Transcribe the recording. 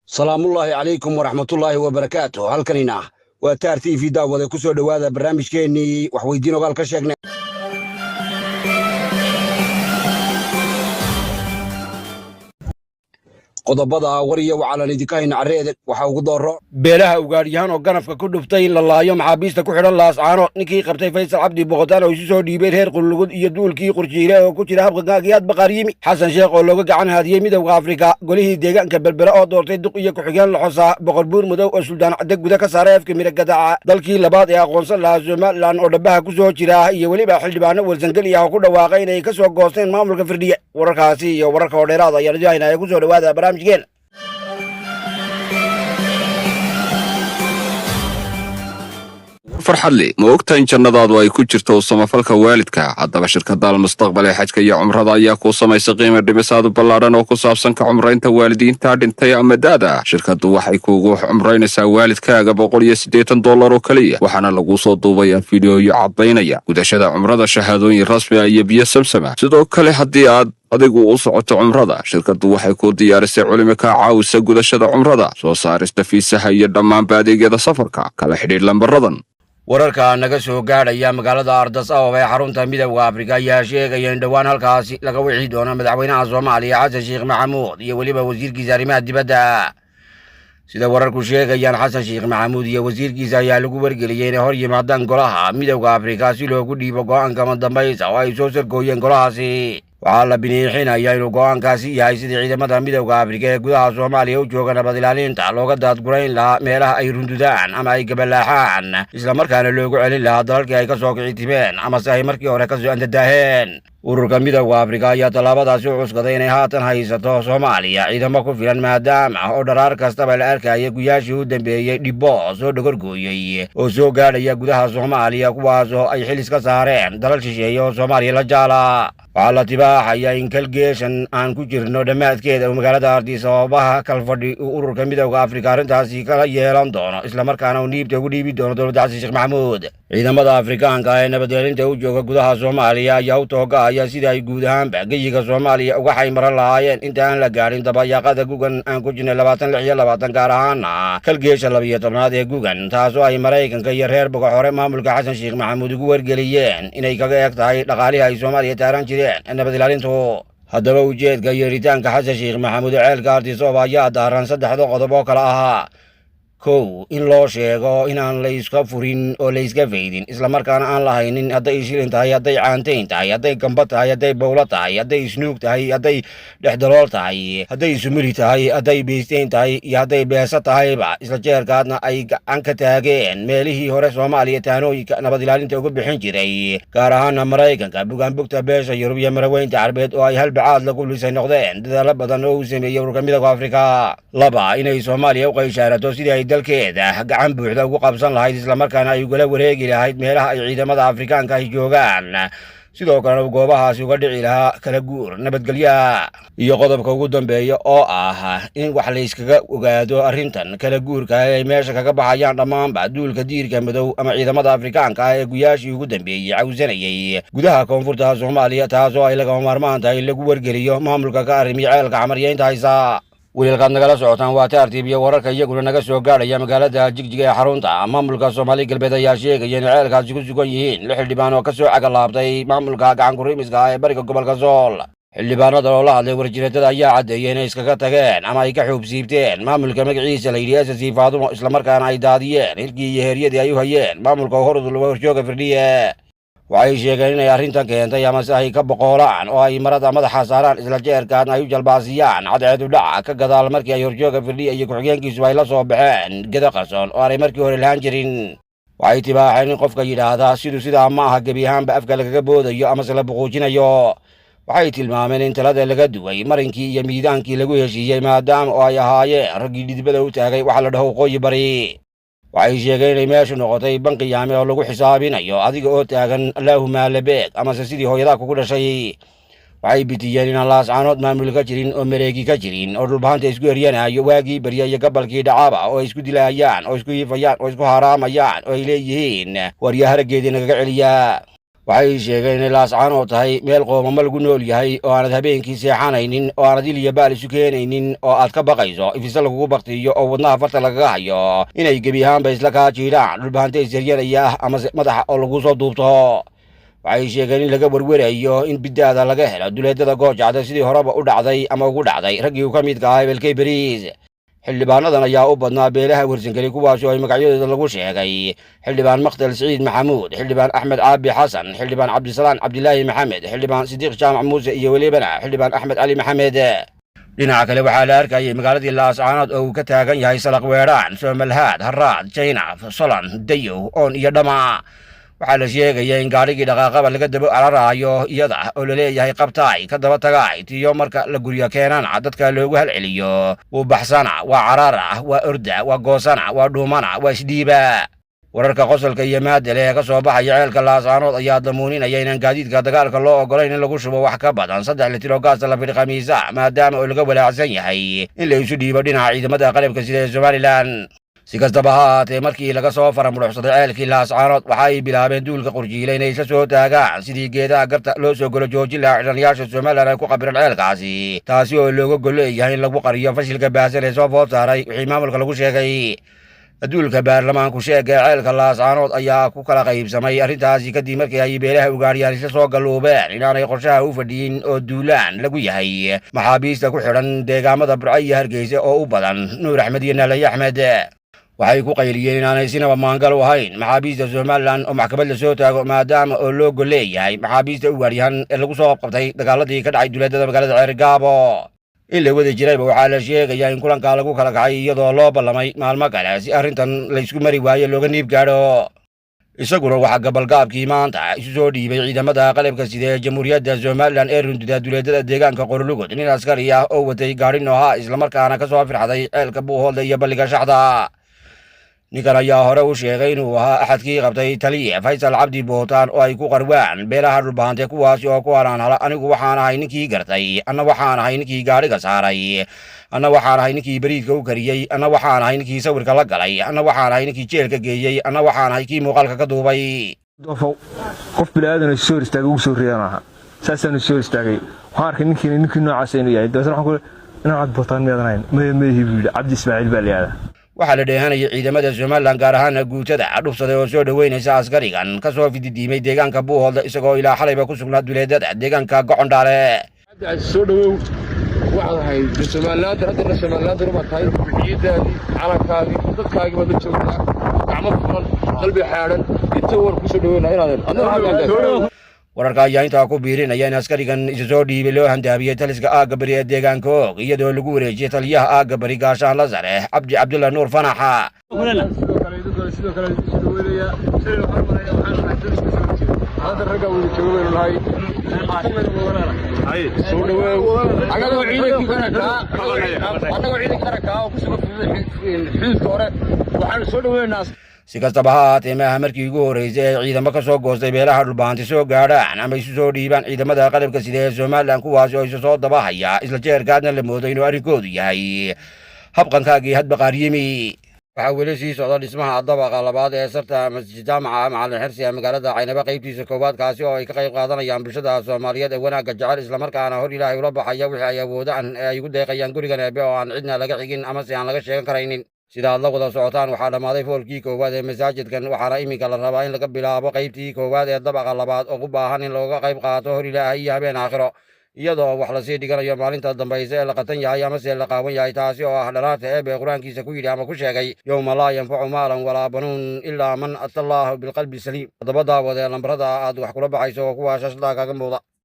Salaamullaahi calaykum waraxmatullaahi wabarakaatu. Halkanina waa Taar TV. Daawade, ku soo dhowaada barnaamijkeennii waxweydiin ogaal ka sheegnay. Qodobada war iyo wacalan idinka hayna carreede waxaa ugu dooro beelaha ugaadhyahaan oo ganafka ku dhuftay in la laayo maxaabiista ku xidhan Laascaano, ninkii qabtay Faysal Cabdi Boqotaan oo isu soo dhiibay reer Qullugud iyo duulkii Qurjiile oo ku jira habqagaagiyaad Baqaaryimi, Xasan Sheekh oo looga gacan haadiyey Midowda Afrika, golihii deegaanka Berbere oo doortay duq iyo ku-xigeen Laxosa, Boqor Buur Madow oo Suldaan Cadde Guda ka saaray afka Miragadaca, dalkii labaad ee aqoonsan lahaa Somalilan oo dhabaha ku soo jira, iyo weliba xildhibaano Warsangeli ah oo ku dhawaaqay inay ka soo goosteen maamulka Firdhiye. Wararkaasi iyo wararka oo dheeraada ayaan idin haynaa ee ku soo dhowaada barnaamijkeena. Farxadle, ma ogta in jannadaadu ay ku jirto samafalka waalidka? Haddaba shirkadda Almustaqbal ee xajka iyo cumrada ayaa kuu samaysa qiimo dhimis aad u ballaadhan oo ku saabsan ka cumraynta waalidiinta dhintay ama da'da. Shirkaddu waxay kuugu cumraynaysaa waalidkaaga $180 oo keliya, waxaana laguu soo duubayaa fideoyo caddaynaya gudashada cumrada, shahaadooyin rasmi ah iyo biyo samsama. Sidoo kale, haddii aad adigu u socoto cumrada, shirkaddu waxay kuu diyaarisay culimo kaa caawisa gudashada cumrada, soo saarista fiisaha iyo dhammaanba adeegyada safarka. Kala xidhiidh lambaradan. Wararka naga soo gaadhaya magaalada Ardas Ababa ee xarunta Midowda Afrika ayaa sheegaya in dhowaan halkaasi laga wixi doono madaxweynaha Soomaaliya Xasan Sheekh Maxamuud iyo weliba wasiirkiisa arrimaha dibadda. Sida wararku sheegayaan, Xasan Sheekh Maxamuud iyo wasiirkiisa ayaa lagu wargeliyey inay hor yimaadaan golaha Midowda Afrika si loogu dhiibo go'aanka madambaysa oo ay soo sargooyeen golahaasi. Waxaa la biniixinayaa inuu go'aankaasi yahay sidii ciidamada Midowda Afrika ee gudaha Soomaaliya u jooga nabad ilaalinta looga daadgurayn lahaa meelaha ay rundudaan ama ay gabalaaxaan, islamarkaana loogu celin lahaa dalalkii ay ka soo kici timeen amase ay markii hore kasoo andadaaheen. Ururka Midowda Afrika ayaa tallaabadaasi u cuskaday inay haatan haysato Soomaaliya ciidamo ku filan, maadaama oo dharaar kastaba la arkaya guyaashii u dambeeyey dhibbo soo dhogorgooyey oo soo gaadhaya gudaha Soomaaliya, kuwaasoo ay xil iska saareen dalal shisheeye oo Soomaaliya la jaala. Waxaa la tibaaxaya in kalgeeshan aan ku jirno dhammaadkeeda uu magaalada Addis Ababaha kalfadhi uu ururka Midowda Afrika arrintaasi kala yeelan doono, islamarkaana uu niibta ugu dhiibi doono dowladda Xasan Sheekh Maxamuud. Ciidamada Afrikaanka ee nabadgelinta u jooga gudaha Soomaaliya ayaa u tooga'aya sidii ay guud ahaanba geyiga Soomaaliya uga xaymaran lahaayeen inta aan la gaadhin dabayaaqada gugan aan ku jirnay 2026, gaar ahaana kalgeesha 12aad ee gugan, taasoo ay Maraykanka iyo reer Bogoxore maamulka Xasan Sheekh Maxamuud ugu wargeliyeen inay kaga eg tahay dhaqaalihii ay Soomaaliya taaran jireen nabad ilaalintu. Haddaba ujeedka yeeritaanka Xasan Sheekh Maxamuud ceelka Ardisoba ayaa daaran saddexda qodob oo kale ahaa: kow, in loo sheego inaan la iska furin oo la iska faydin, islamarkaana aan la haynin hadday shilin tahay, hadday caantayn tahay, hadday gamba tahay, hadday bowlo tahay, hadday isnuug tahay, hadday dhexdalool tahay, hadday sumuli tahay, hadday beysteyn tahay iyo hadday beeso tahayba, isla jeerkaadna ay gacan ka taageen meelihii hore Soomaaliya taanooyinka nabad ilaalinta uga bixin jiray, gaar ahaana Maraykanka, bugaanbugta beesha Yurub iyo maraweynta Carbeed oo ay halbacaad lagu lisay noqdeen dadaalo badan oo uu sameeyey ururka Midowda Afrika. Laba, inay Soomaaliya u qayshaarato sidii ay dalkeeda gacan buuxda ugu qabsan lahayd, islamarkaana ay ugala wareegi lahayd meelaha ay ciidamada Afrikaanka ay joogaan, sidoo kalena goobahaasi uga dhici lahaa kala guur nabadgelyaha. Iyo qodobka ugu dambeeya oo ah in wax layskaga ogaado arrintan kala guurka ay meesha kaga baxayaan dhammaanba duulka diirka madow ama ciidamada Afrikaanka ah ee guyaashii ugu dambeeyey cawsanayay gudaha koonfurta Soomaaliya, taasoo ay lagama maarmaan tahay in lagu wargeliyo maamulka ka arrimiya ceelka Xamaryeynta haysa. Weliilkaad nagala socotaan waa Taartiib iyo wararka iyaguna naga soo gaadhaya magaalada Jigjiga ee xarunta maamulka Soomaali Galbeed ayaa sheegaya in ceelkaasi ku sugan yihiin lix xildhibaan oo kasoo cagalaabtay maamulka gacan kuriimiska ah ee bariga gobolka Sool. Xildhibaanada oo la hadlay warjiradada ayaa caddeeyay inay iskaga tageen ama ay ka xuubsiibteen maamulka magaciisa la yidhi SSC Faadumo, islamarkaana ay daadiyeen hirkii iyo heeryadii ay u hayeen maamulka horudul horjooga Firdhiye. Waxay sheegeen inay arrintan keentay amase ay ka boqoolaan oo ay marada madaxa saaraan, isla jeerkaadna ay u jalbaasiyaan cadceedu dhaca ka gadaal markii ay horjooga Firdhiya iyo ku-xigeenkiisu ay la soo baxeen gedo qarsoon oo aanay markii hore lahaan jirin. Waxay tibaaxeen in qofka yidhaahdaa siduu sidaa ma aha gebi ahaanba afka lagaga boodayo amase la buquujinayo. Waxay tilmaameen in talada laga duway marinkii iyo miidaankii lagu heshiiyey, maadaama oo ay ahaayeen raggii dhidibada u taagay waxa la dhaho Waqooyi Bari. Waxay sheegeen inay meeshu noqotay banqiyaame oo lagu xisaabinayo adiga oo taagan Allaahu maalabeeg amase sidii hooyadaa kugu dhashay. Waxay bitiyeen inaan Laascaanood maamul ka jirin oo mareegi ka jirin oo Dhulbahanta isku eryanaayo waagii barya iyo gabalkii dhacaba, oo ay isku dilaayaan oo isku hiifayaan oo isku haraamayaan oo ay leeyihiin warya haraggeedii nagaga celiya. Waxay sheegeen inay Laascaanood tahay meel qoomamo lagu nool yahay oo aanad habeenkii seexanaynin oo aanad il iyo baal isu keenaynin oo aad ka baqayso ifisa lagugu baktiyo oo wadnaha farta lagaga hayo inay gebi ahaanba isla kaa jiidhaan dhulbahante isjaryanaya ah amase madaxa oo lagu soo duubto. Waxay sheegeen in laga werwerayo in bidaada laga helo duleedada Goojacda, sidii horeba u dhacday ama ugu dhacday raggii uu ka midka ahaa hebelkey Beriis. Xildhibaanadan ayaa u badnaa beelaha Warsangeli, kuwaasi oo ay magacyadooda lagu sheegay Xildhibaan Makhtal Siciid Maxamuud, Xildhibaan Axmed Caabi Xasan, Xildhibaan Cabdisalaan Cabdilaahi Maxamed, Xildhibaan Sidiiq Jaamac Muuse iyo welibana Xildhibaan Axmed Cali Maxamed. Dhinaca kale, waxaa la arkayay magaaladii Laascaanood oo uu ka taagan yahay Salaq, Weedhaan, Soomalhaad, Haraad, Jaynaf, Solan, Dayow, Oon iyo Dhama. Waxaa la sheegaya in gaadhigii dhaqaaqaba laga daba cararaayo, iyada oo laleeyahay qabtaay, ka daba tagaay, tiyo marka la guryo keenana dadka loogu halceliyo: wuu baxsana, waa carara, waa orda, waa goosana, waa dhuumana, waa isdhiiba. Wararka qosolka iyo maadale ee ka soo baxaya ceelka Laascaanood ayaa damuuninaya inaan gaadiidka dagaalka loo ogolayn in lagu shubo wax ka badan 3 litir oo gaasta la fidhi khamiisa, maadaama oo laga walaacsan yahay in la isu dhiibo dhinaca ciidamada qalabka sida ee Somalilan. Si kastaba ha ahaatee, markii laga soo faramuruxsaday ceelkii Laascaanood, waxa ay bilaabeen duulka Qurjiile inay isla soo taagaan sidii geedaha garta loo soo golo joojin lahaa xidhanayaasha Somalilan ay ku qabiran ceelkaasi, taasi oo looga golleeyahay in lagu qariyo fashilka baahsan ee soo food saaray wixii maamulka lagu sheegay. Duulka baarlamaanku sheega ceelka Laascaanood ayaa ku kala qaybsamay arrintaasi kadib markii ay beelaha Ugaadhiyaan isla soo galluubeen inaanay qorshaha u fadhiyin oo duulaan lagu yahay maxaabiista ku xidhan deegaamada Burco iyo Hargeysa oo u badan Nuur Axmed iyo Naalaye Axmed. Waxay ku qayliyeen inaanay sinaba maangal u ahayn maxaabiista Somalilan oo maxkamad la soo taago, maadaama oo loo golleeyahay maxaabiista Ugaadhyahan ee lagu soo qabqabtay dagaaladii ka dhacay duleedada magaalada Ceerigaabo. In la wada jirayba waxaa la sheegayaa in kulankaa lagu kala kacay, iyadoo loo ballamay maalmo kale si arrintan laysku mari waayo looga niib gaadho. Isaguna waxaa gabalgaabkii maanta isu soo dhiibay ciidamada qalabka sida ee Jamhuuriyadda Somalilan ee runduda duleedada deegaanka Qorlugod nin askari ah oo watay gaadhi nooha, islamarkaana ka soo firxaday ceelka Buuhoodle iyo balliga Shaxda. Ninkan ayaa hore u sheegay inuu ahaa axadkii qabtay taliye Faysal Cabdi Bootaan oo ay ku qarwaan beelaha Dhulbaante, kuwaasi oo ku halaanhala: "Anigu waxaan ahay ninkii gartay, anna waxaan ahay ninkii gaadhiga saaray, anna waxaan ahay ninkii beriidka u kariyey, anna waxaan ahay ninkii sawirka la galay, anna waxaan ahay ninkii jeelka geeyey, anna waxaan ahay kii muuqaalka ka duubay." Qof biniaadan soo hor istaagay ugu soo horreeyaan ahaa, saasaanu soo hor istaagay. Waxaan arkay ninkii noocaas inuu yahay. Dabeetna waxaan ku inaan Cabdi Bootaan miyaadan ahayn? Maya, meehi buu yidhi. Cabdi Ismaaciil baa la yihahdaa. Waxaa la dheehanayay ciidamada Somalilan, gaar ahaana guutada dhufsaday, oo soo dhoweynaysa askarigan ka soo fididiimay deegaanka Buuhoodle, isagoo ilaa xalayba ku sugnaa duleedada deegaanka Gocondhaale. Soo dhowow. Waxaad ahayd Somalilander, haddana Somalilander baad tahay. Ciiddaadii, calankaagii, dadkaagii baad la joogtaa. Gacmo furan, qalbi xaadhan, inta war kusoo dhoweyna inaadeen. Wararka ayaa intaa ku biirinaya in askarigan isa soo dhiibay loo handaabiyey taliska aagga bari ee deegaanka Og, iyadoo lagu wareejiyey taliyaha aagga bari, Gaashaan la sare Cabdi Cabdulla Nuur Fanaxa. Sidoo kale soo dhaweynaya. Shalay waxaan maraya, waxaan ahay dariska soo jeeda. Hadda raggaa wada jooga baynu nahay. Soo dhaweew. Annagoo ciidankii qaranka oo ku sugan xuduudka hore, waxaanu soo dhaweynaa. Si kastaba ha ahaatee, maaha markii ugu horreysay ay ciidamo ka soo goostay beelaha Dhulbaanti soo gaadhaan ama isu soo dhiibaan ciidamada qalabka sida ee Somalilan, kuwaasi oo isu soo dabahaya, isla jeerkaadna la moodo inuu arrinkoodu yahay habqankaagii hadba qaaryimi. Waxaa weli sii socda dhismaha dabaqa labaad ee sarta Masjid Jaamaca Macalin Xirsi ee magaalada Caynabo qaybtiisa koowaad, kaasi oo ay ka qayb qaadanayaan bulshada Soomaaliyeed ee wanaagga jecel, islamarkaana hor Ilaahay ula baxaya wixii ay awoodaan ee ay ugu deeqayaan gurigan Eebe oo aan cidna laga xigin ama si aan laga sheegan karaynin. Sida aad la wada socotaan, waxaa dhammaaday foolkii koowaad ee masaajidkan, waxaana iminka la rabaa in laga bilaabo qaybtii koowaad ee dabaqa labaad oo u baahan in looga qayb qaato hor Ilaahay iyo habeen aakhiro, iyadoo wax lasii dhiganayo maalinta dambayse ee la qatan yahay amase la qaawan yahay, taasi oo ah dhalaarta Eebe Qur-aankiisa ku yidhi ama ku sheegay: "Yowma laa yanfacu maalan walaa banuun ilaa man ata Allaahu bilqalbi saliim." Haddaba daawadee, lambarada aad wax kula baxayso oo kuwaa shashada kaaga muuqda.